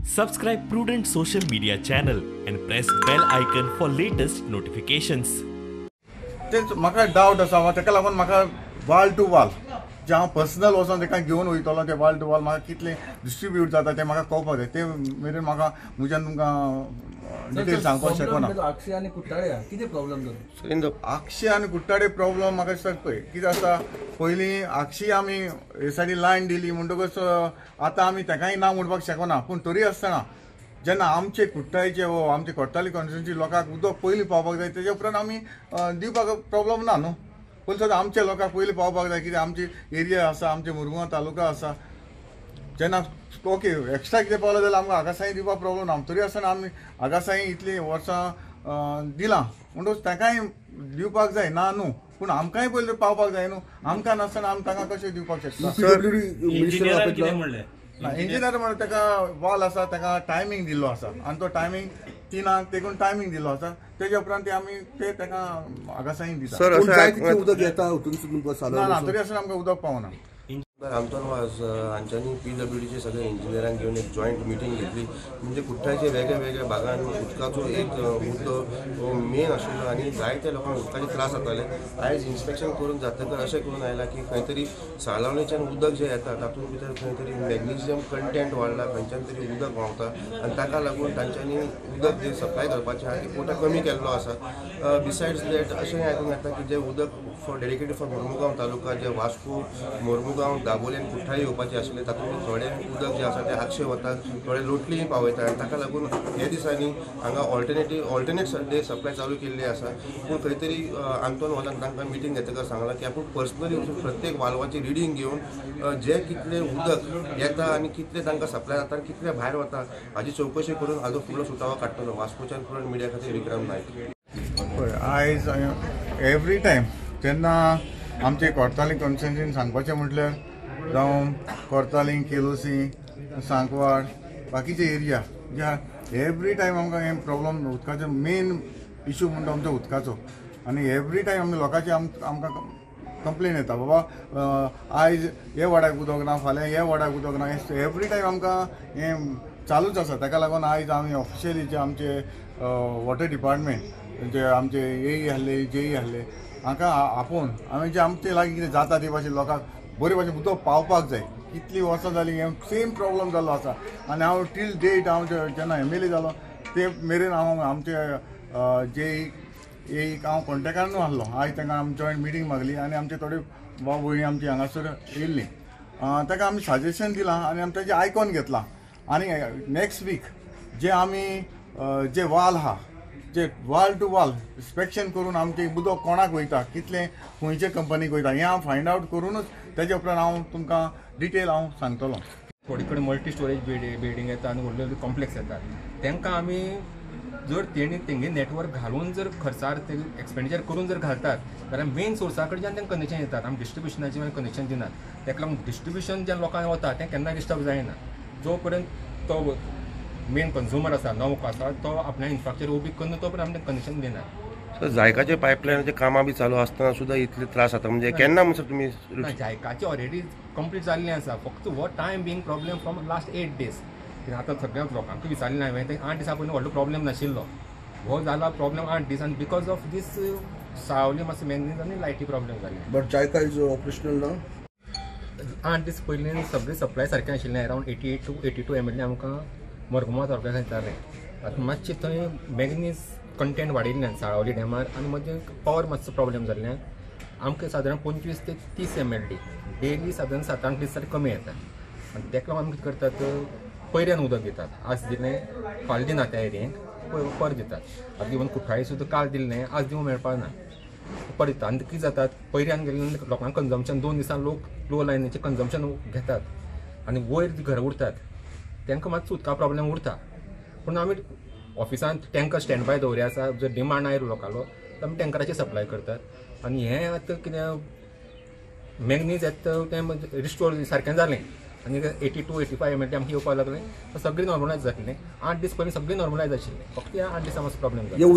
Subscribe Prudent Social Media channel and press bell icon for latest notifications. तेच म्हाका डावट आसा, ताका लागून म्हाका वाल टू वाल जे हांव पर्सनल वचोन ताका घेवन वयतलो ते वाल टू वाल म्हाका कितलें डिस्ट्रिब्यूट जाता तें म्हाका कळपाक जाय. ते मेरेन म्हाका म्हज्यान तुमकां डिटेल सांगपाक शकना. आक्षी आनी कुट्टाळे कितें प्रॉब्लम जालो? आक्षी आनी कुट्टाळे प्रॉब्लम म्हाका दिसता पळय कितें आसा, पयलीं आक्षी आमी हे सायडीन लायन दिली म्हणटकच आतां आमी ताकाय ना म्हणपाक शकना, पूण तरी आसतना जेन्ना आमचे कुट्टाळेचे वो आमचे कोट्टाली कॉन्स्टिट्युएन्सी लोकांक उदक पयलीं पावपाक जाय, तेजे उपरांत आमी दिवपाक प्रॉब्लम ना न्हू. पयलीं सदां आमच्या लोकांक पयलीं पावपाक जाय, कित्याक आमची एरिया आसा, आमचे मुरगांव तालुका आसा. जेन्ना ओके एक्स्ट्रा कितें पावलें जाल्यार आमकां आगासाई दिवपाक प्रॉब्लम ना, तरी आसतना आमी आगासाई इतलीं वर्सां दिलां म्हणटकच तांकांय दिवपाक जाय ना न्हू, पूण आमकांय पयलीं पावपाक जाय न्हू. आमकां नासतना आमी तांकां कशें दिवपाक शकता? ना, इंजिनियर म्हणल्यार ताका वाल आसा, ताका टायमींग दिल्लो आसा आनी तो टायमींग 3 तेकून टायमींग दिल्लो आसा, तेजे उपरांत ते आमी ते ताका आगासाई दिता. उदक येता ना, तरी आसतना आमकां उदक पावना. आंतोन वाज हांच्यांनी पीडब्ल्यूडीचे सगळे इंजिनियरांक घेवन एक जॉयंट मिटींग घेतली. म्हणजे कुट्टाळेच्या वेगळ्या वेगळ्या भागान उदकाचो एक मुद्दो हो मेन आशिल्लो आनी जायत्या लोकांक उदकाचे त्रास जाताले. आयज इन्स्पेक्शन करून जातकच अशें करून आयलां की खंय तरी साळावणेच्यान उदक जें येता तातूंत भितर खंय तरी मॅग्नेशियम कंटेंट वाडला, खंयच्यान तरी उदक व्हांवता आनी ताका लागून तांच्यांनी उदक जें सप्लाय करपाचें आहा तें कोटा कमी केल्लो आसा. बिसायड्स that अशें आयकूंक येता की जें उदक for dedicated for Mormugao taluka, जे वास्को, मोर्मुगांव, दाबोली आनी कुट्टाळे येवपाचें आशिल्लें तातूंत थोडें उदक जें आसा तें आक्षे वता, थोडें लोटली पावयता आनी ताका लागून हे दिसांनी हांगा ऑल्टरनेट डे सप्लाय चालू केल्ली आसा. पूण खंय तरी आंतोन वाजान तांकां मिटींग घेतकच सांगलां की आपूण पर्सनली वचून प्रत्येक वाल्वाची रिडींग घेवन जें कितलें उदक येता आनी कितलें तांकां सप्लाय जाता आनी कितलें भायर वता हाजी चवकशी करून हाजो फुडलो सुटावो काडटलो. वास्कोच्यान प्रुडंट मिडिया खातीर विक्रम नायक. पळय आयज एवरी टायम जेन्ना आमचे कोर्ताली कॉन्स्टिट्युएन्सीन सांगपाचें म्हटल्यार जावं कोर्ताली, केलोसी, सांकवाड, बाकीचे एरिया ज्या एवरी टायम आमकां हें प्रॉब्लम उदकाचो मेन इशू म्हणटा आमचो उदकाचो. आनी एवरी टायम आमी लोकांची आमकां कंप्लेन येता, बाबा आयज हे वाड्याक उदक ना, फाल्यां हे वाड्याक उदक ना, एवरी टायम आमकां हें चालूच आसा. ताका लागून आयज आमी ऑफिशियली जे आमचे वॉटर डिपार्टमेंट जे आमचे एई आहले, जेई आहले, हांकां आपोवन आमी जे आमचे लागीं कितें जाता ते भाशेन लोकांक बरे भाशेन उदक पावपाक जाय. कितलीं वर्सां जालीं हें सेम प्रॉब्लम जाल्लो आसा आनी हांव टील डेट हांव जेन्ना एम एल ए जालो ते मेरेन हांव आमचे जेई एक हांव कॉन्टेक्टानूय आहलो. आयज तांकां आमी जॉयंट मिटींग मागली आनी आमचे थोडे भाव भयणी आमची हांगासर येयल्ली, ताका आमी सजेशन दिलां आनी आमी ताजें आयकोन घेतलां. आनी नेक्स्ट वीक जे आमी जे वाल आहा जे वाल टू वाल इन्स्पेक्शन करून आमचें उदक कोणाक वयता, कितलें खंयचे कंपनीक वयता हें हांव फायंड आवट करूनच तेजे उपरांत हांव तुमकां डिटेल हांव सांगतलो. थोडे कडेन मल्टी स्टोरेज बिल्डींग येता आनी व्हडले व्हडले कॉम्प्लेक्स येतात, तांकां आमी जर तेणी तेंगे नेटवर्क घालून जर खर्चार ते एक्सपेंडिचर करून जर घालतात जाल्यार मेन सोर्सा कडच्यान तांकां कनेक्शन येतात. आमी डिस्ट्रिब्युशनाचें कनेक्शन दिनात, ताका लागून डिस्ट्रिब्युशन ज्या लोकांक वता तें केन्ना डिस्टर्ब जायना. जो पर्यंत तो मेन कंज्युमर आसा, नवो आसा, तो आपल्या इन्फ्रास्ट्रक्चर उबी करून तो पर्यंत आमी कनेक्शन दिना. सर, जायकाचे पायपलायनाचे कामां बी चालू आसतना सुद्दां इतले त्रास जाता, म्हणजे केन्ना म्हणसर तुमी? ना, जायकाचे ऑलरेडी कंप्लीट जाल्लें आसा, फक्त हो time being problem from last 8 days. आतां सगळ्या लोकांक विचारलें हांवें, ते 8 दिसां पयलीं व्हडलो प्रॉब्लम नाशिल्लो, हो जाला प्रॉब्लम 8 दीस आनी because of these सावली मातसो मॅग्नीज आनी लायटी प्रॉब्लम जाली. बट जायका is operational ना? 8 दीस पयलीं सगळें सप्लाय सारकें आशिल्लें, अरावंड 88 to 82 ML आमकां मोरमुगांव तालुक्याक येतालें. आतां मातशें थंय मॅग्नीज कंटेंट वाडिल्ल्यान साळावली डॅमार आनी मदीं पावर मातसो प्रॉब्लम जाल्ल्यान आमकां सादारण 25 ते 30 MLD daily सादारण 7-8 दीस तरी कमी येता. आनी ताका लागून आमी कितें करतात, पयऱ्यान उदक दितात, आज दिलें फाल्यां दिना, त्या एरियेंत परत दितात. आतां इवन कुट्टाळे सुद्दां काल दिल्लें आज दिवंक मेळपाक ना, परत दितात. आनी कितें जातात, पयऱ्यान गेल्ल्यान लोकांक कन्जम्पशन 2 दिसान लोक लो लायनीचें कन्जम्पशन घेतात आनी वयर घर उरतात, तांकां मातसो उदका प्रॉब्लम उरता. पूण आमी ऑफिसान टँकर स्टँड बाय दवरिल्ले आसा, जर डिमांड आयलो लोकांलो तर आमी टँकराचेर सप्लाय करतात. आनी हें आतां कितें मॅग्नीज येता तें रिस्टोर सारकें जालें आनी 82 85 MLD आमकां येवपाक लागलें, सगळें नॉर्मलायज जातलें. 8 दीस पयलीं सगळें नॉर्मलायज आशिल्लें, फक्त ह्या 8 दिसां मातसो प्रॉब्लम जालो.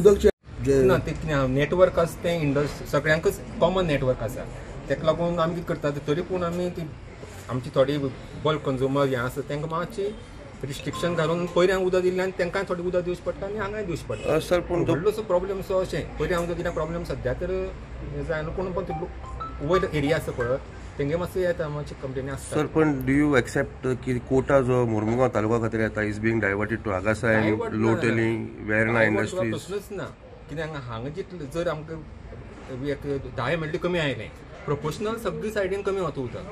ना, तें कितें नेटवर्क आसा तें इंडस्ट्री सगळ्यांकूच कॉमन नेटवर्क आसा, ताका लागून आमी कितें करतात, तरी पूण आमी ती आमची थोडी बल्क कंज्युमर हें आसा तांकां मातशी रिस्ट्रिक्शन घालून पयलीं हांगा उदक दिल्ल्यान तांकां थोडें उदक दिवचें पडटा आनी हांगाय दिवचें पडटा. सर पूण व्हडलोसो प्रॉब्लम सो अशें पयलीं हांगा उदक दिल्यार प्रॉब्लम सद्या तर जायना, पूण वयर एरिया आसा पळय तेंगे मातसो येता, मातशी कंप्लेनी आसता. सर पण do you accept की कोटा जो मुरमुगांव तालुका खातीर येता is being diverted to Agassaim, Loutolim, Verna industries? प्रश्नच ना. कित्याक हांगा जितलें जर आमकां एक 10 MLD कमी आयलें, प्रोपोर्शनल सगळी सायडीन कमी वता उदक.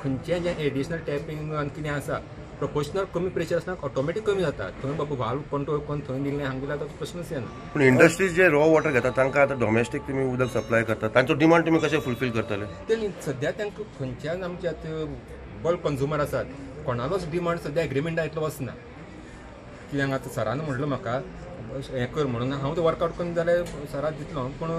खंयचें जें एडिशनल टॅपिंग आनी कितें आसा प्रोपोर्शनल कमी प्रेशर आसतना ऑटोमॅटीक कमी जाता. थंय बाबा वाल्व कंट्रोल करून थंय दिलें हांगा दिल्यार ताचो प्रश्नच येना. पूण इंडस्ट्रीज जे रॉ वॉटर घेता तांकां आतां डोमेस्टीक तुमी उदक सप्लाय करता, तांचो डिमांड तुमी कशें फुलफील करतले? ते सद्या तांकां खंयच्यान आमचे आतां बल्क कंज्युमर आसात कोणालोच डिमांड सद्या एग्रीमेंटा इतलो वचना. कित्याक आतां सरान म्हणलो म्हाका हें कर म्हणून, हांव तो वर्कआवट करून जाल्यार सराक दितलो, पूण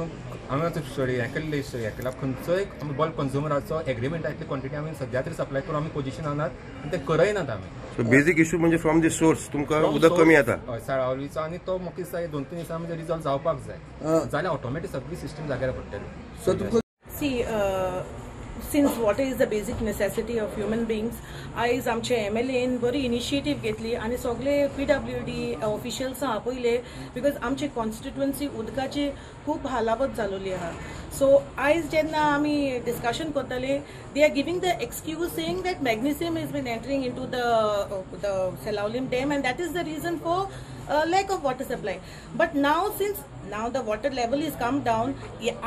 हांवें आतां हें केल्लें हें केलां खंयचोय बल्क कंज्युमराचो एग्रीमेंटा इतली क्वॉन्टिटी आमी सद्या तरी सप्लाय करून आमी पोजिशनात आनी तें करयनात आमी. सो बेजीक इशू म्हणजे फ्रॉम the source तुमकां उदक कमी येता. हय, साळावलीचो आनी तो म्हाका दिसता 2-3 दिसां म्हणजे रिजॉल्व जावपाक जाय, जाल्यार ऑटोमॅटीक सगळी सिस्टम जाग्यार पडटली. See, since water is the basic necessity of human beings, आयज आमचे MLAन बरी इनिशिएटीव घेतली आनी सगळे PWD ऑफिशियल्सां आपयले, because आमची कॉन्स्टिट्युएन्सी उदकाची खूब हालावत जालोली आहा. सो आयज जेन्ना आमी डिस्कशन करताले, they are giving the excuse saying that magnesium is been entering into the Selaulim dam and that is the reason for lack of water supply. But now since now the water level is come down,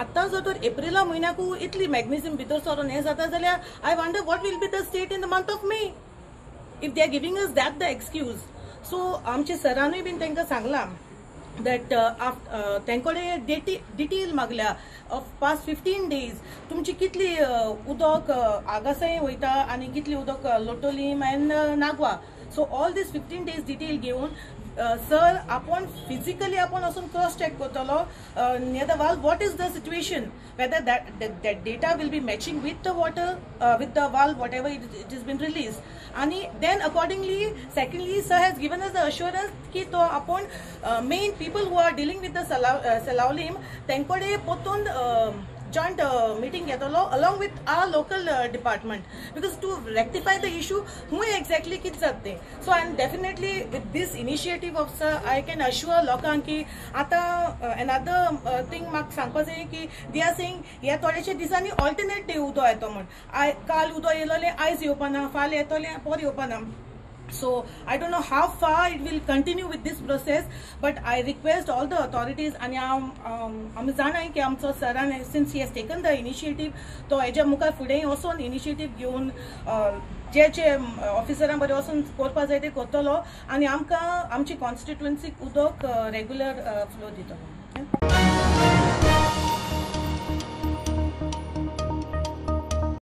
आतां जर तर Aprilia म्हयन्याकू इतली magnesium भितर सरून हें जाता जाल्यार I wonder what will be the state in the month of May if they are giving us that the excuse. So आमचे सरानूय बीन तांकां सांगलां that तांकडे डिटेल मागल्या ऑफ पास्ट 15 डेज तुमची कितली उदक आगासाय वयता आनी कितली उदक Loutolim and Nagua. So all these 15 days detail घेवन सर आपण फिजिकली आपण वचून क्रॉस चेक करतलो near the valve what is the situation, whether that data will be matching with the water with the valve whatever it is been release. आनी then accordingly secondly sir has given us the assurance की तो आपण main people who are dealing with the Selaulim तेंकडे परतून joint meeting घेतलो along with our local department, because to rectify the issue who exactly कितें जाता तें. So and definitely with this initiative of sir I can assure लोकांक की आतां another thing म्हाका सांगपा जाय की they are saying ह्या थोड्याशे दिसांनी ऑल्टरनेट डे उदक येतो म्हण, काल उदक येयलोलें आयज येवपाना, फाल्यां येतलें पोर येवपाना. So I don't know how far it will continue with this process, but I request all the authorities आणि आमी जाणाय की आमचो सरान since he has taken the initiative तो हेज्या मुखार फुडें वचोन इनिशिएटीव घेवन जे जे ऑफिसरां बरें वचोन करपा जाय ते करतलो आनी आमकां आमची कॉन्स्टिट्युएन्सीक उदक रेगुलर फ्लो दितलो.